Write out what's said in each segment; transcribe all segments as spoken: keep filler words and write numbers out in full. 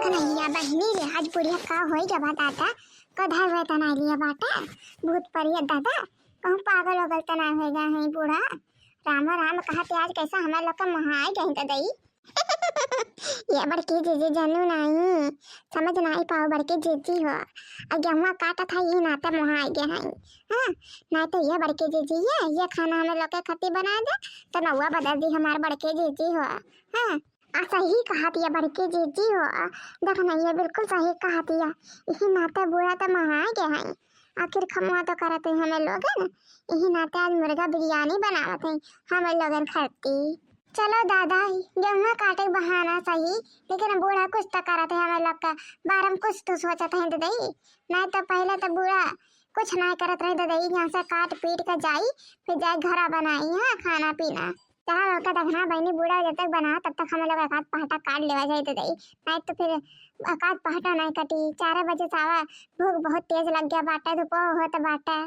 नैया बहिनी रे, आज बुढ़िया का होई गवा दादा, कधर वे तना लिया बाटा, भूत परिया दादा, कहूँ पागल वगल तना होई गवा है बूढ़ा। राम राम कहत आज कैसा हमार लोग का मोहाय गए ददई। ये बड़की जीजी जनू नाई, समझ नाई पाओ बड़की जीजी हो। अब गेहुआ काटत है यही नाते मोहाय गए हैं। हाँ, नाई तो ये बड़की जीजी ये, ये खाना हमें लोग के खती बना दे, तो नौवा बदल दी हमार बड़की जीजी हो। हाँ, आ सही कहत ये बड़की जीजी हो। देख ना, ये बिल्कुल सही कहत ये, यही नाते बूढ़ा तो मोहाय गए हैं। आखिर खमुआ तो करत है हमें लोगन, यही नाते आज मुर्गा बिरयानी बनावत है हमें लोगन खती। चलो दादा, गेहुआ काटे के बहाना सही, लेकिन बूढ़ा कुछ तो करत है हमें लोग का बारे में, कुछ तो सोचत है ददई। नहीं तो पहले तो बूढ़ा कुछ नहीं करत रहे ददई, यहाँ से काट पीट के जाई, फिर जाए घरा बनाई, हाँ, खाना पीना। चला लड़का देखना बहिनी, बूढ़ा जब तक बना तब तक हमें लोग एक आध पहाटा काट लेवा जाए ददई, नहीं तो फिर एक आध पहाटा नहीं कटी। चार बजे से आवा, भूख बहुत तेज लग गया बाटे, धूपो होत बाटे।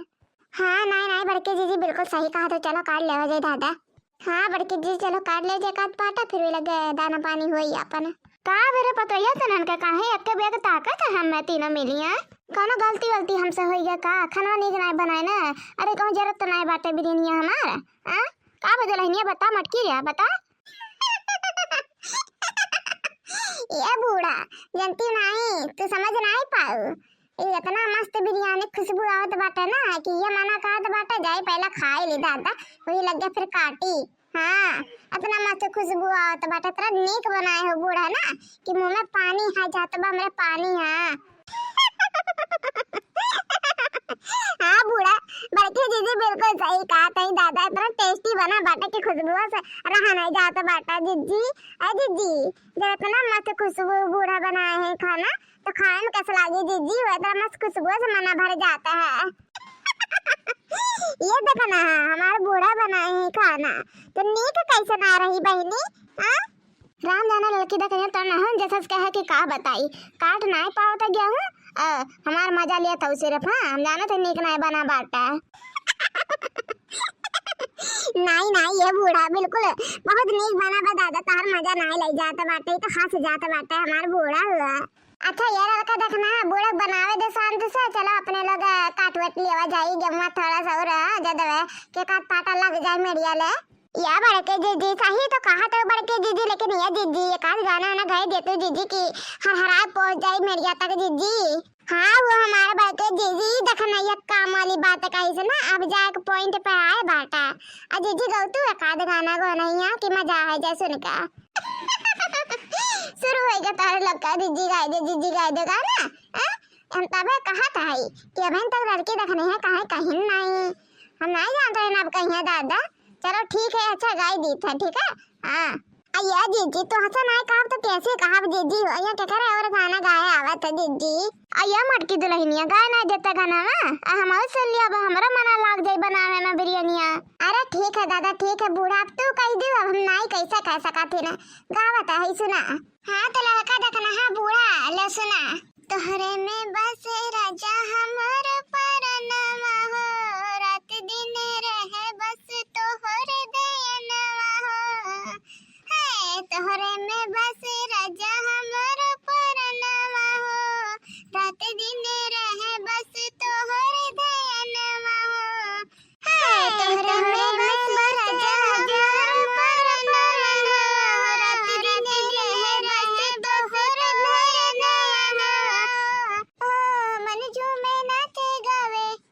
हाँ, नहीं, नहीं, बड़के जीजी बिल्कुल सही कहा, तो चलो काट लेवा जाए दादा। हाँ, बड़के जीजी चलो काट ले जाए एक आध पहाटा, फिर भी लगे दाना पानी होई अपन। का बेरे पतोहिया तनन के काहे एक्के बेग ताकत है हमें तीनों मिलिया? कौनो गलती वलती हमसे होई गया का? खानवा नीक नाय बनाए ना? अरे कहूँ जरूरत तो नाय बाटे बिरनिया हमार? हाँ? का बे दुलहिनिया बता मटकी रे, बता। ये बूढ़ा, जनती नाई, तू समझ नाई पाऊ। ये इतना मस्त बिरयानी खुशबू आवत बाटे ना कि ये मना कहत बाटे, जाई पहला खाए ली दादा, वही लग गया फिर काटी। हाँ, इतना मस्त खुशबू आवत बाटे, इतना नीक बनाए हो बूढ़ा ना कि मुँह में पानी है जात बा हमरे, पानी है। हाँ बूढ़ा, बड़की जीजी बिल्कुल सही कहा तई दादा, इतना tasty बना बाटे कि खुशबू से रहा नहीं जात बाटे। जीजी, ए जीजी, जब इतना मस्त खुशबू बूढ़ा बनाए हैं खाना, तो खाए में कैसा लागे जीजी? वो इतना मस्त खुशबू से मना भर जाता है। ये देखो ना, हमारा बूढ़ा बनाए हैं खाना, तो नीक कैसे ना रही बहिनी? हाँ? राम जाने लड़की देख, ये तो नहन जैसा कहे कि का बताई, काट नाय पावत गेहूँ, अ, हमार मजा लिया था सिर्फ, हाँ, हम जानत है नीक नाय बना बाटा। नाई, नाई, ये बूढ़ा बिल्कुल बहुत नीक बना बा दादा, तार मजा नाय लई जात बाटे, तो हंस जात बाटे हमार बूढ़ा हुआ। अच्छा, ये लड़का देखना, बूढ़ा बनावे दे शांत से, चलो अपने लोग, अ, काट वेट लेवा जाई, गेहुआ थोड़ा सा और, अ, दे देवे, के काट पाटा लग जाए मेड़िया ले। या बड़के जीजी, सही तो कहा तो बड़के जीजी, लेकिन ये जीजी, एक आध गाना ना गाए दे तू जीजी की हर हराए पहुंच जाए मेड़िया तक जीजी। हाँ, वो हमारे बड़के जीजी, देखना ये काम वाली बात कही से ना, अब जाए के point पे आए बाटा। आ जीजी गौ तू एक आध गाना गो नहीं है कि मजा आ जाए सुन के। शुरू होई गया तारे लोग का जीजी गाए दे, जीजी गाए दे गाना, हैं? हम तबे कहत हई कि अबहिन तक लड़की देखने हैं, काहे कहीं नहीं, हम नहीं जानते हैं ना अब कहीं है दादा। चलो ठीक है, अच्छा गाई दी था, ठीक है, हाँ। अय्या जीजी, तो हंसा नहीं कहब तो कैसे कहब जीजी? अय्या के करे और गाना गाए आवत है जीजी। अय्या मटकी दुलहिनिया गाए ना देता गाना ना, आ हम और सुन लिया, अब हमरा मना लाग जाई बनावे में बिरयानिया। अरे ठीक है दादा, ठीक है बूढ़ा, अब तू कह दे, अब हम नहीं कैसे कह सकत ही ना, गावत है सुना। हाँ, तो लड़का देखना है बूढ़ा, ले सुना। तोहरे में बसे राजा हमर परनवा हो, रात दिन रहे बस तोहर दयनवा हो। है, तोहरे में बसे राजा हमर परनवा हो, रात दिन रहे बस तोहर दयनवा हो।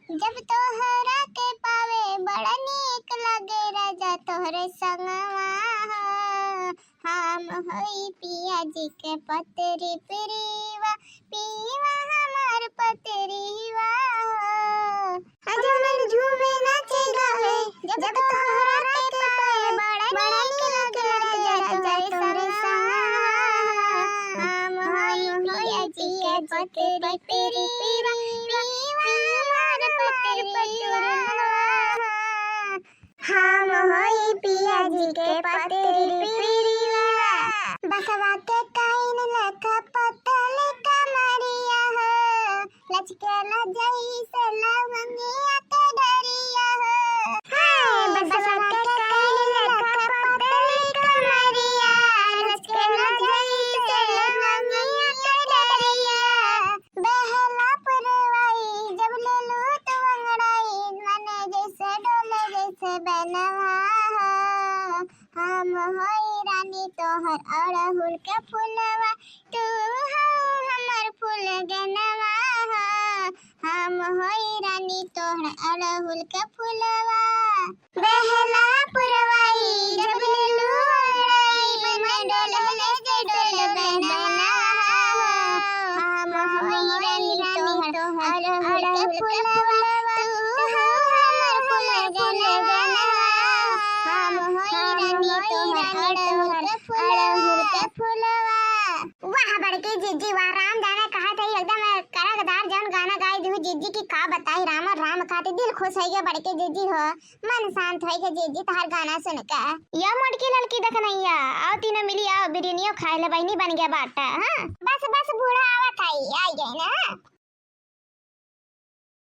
जब तोहरा के पावे, बड़ा नीक लागे राजा तोहरे संगवा हो। हम होई पिया जी के पतरी पिरीवा, पीवा हमार पतरीवा हो। अजमन झूमे नाचे गावे, जब तोहरा के पाए, बड़ा नीक लागे राजा तोहरे संगवा। हम होई पिया जी के पतरी पिरीवा, पीवा हमार पतरी पिरीवा। हम होई पिया जी के पतरी पिरीवा। बसवा के काइन लेखा पतली कमरिया हो, लचकेला जैसे लवंगिया के डरिया हो। हाय, बसवा के काइन लेखा पतली कमरिया, लचकेला जैसे लवंगिया के अड़हुल के फुलवा, तू हो हमर फुलगनवा हो, हम होई रानी तोहर अड़हुल के फुलवा। बहला पुरवाई जब ले लू अंगड़ाई, मन डोलले जे डोल बहनवा हो, हम होई रानी तोहर अड़हुल के फुलवा, तू हो हमर फुलगनवा, हम होई रानी तोहर अड़हुल के फुलवा। वाह बड़की जिज्जी वाह, राम जाने कहा थे एकदम कड़कदार जौन गाना गाई दिहू जिज्जी की का बताई, राम और राम खातिर दिल खुश होइ गया बड़की जिज्जी हो, मन शांत होइ गया जिज्जी तहार गाना सुन के। या मोटकी ललकी देखनैया, आओ तीनों मिली आओ बिरयानियो खाए ले बहिनी बन गया बाटा। हाँ बस बस बूढ़ा आवत आई, आई गई ना।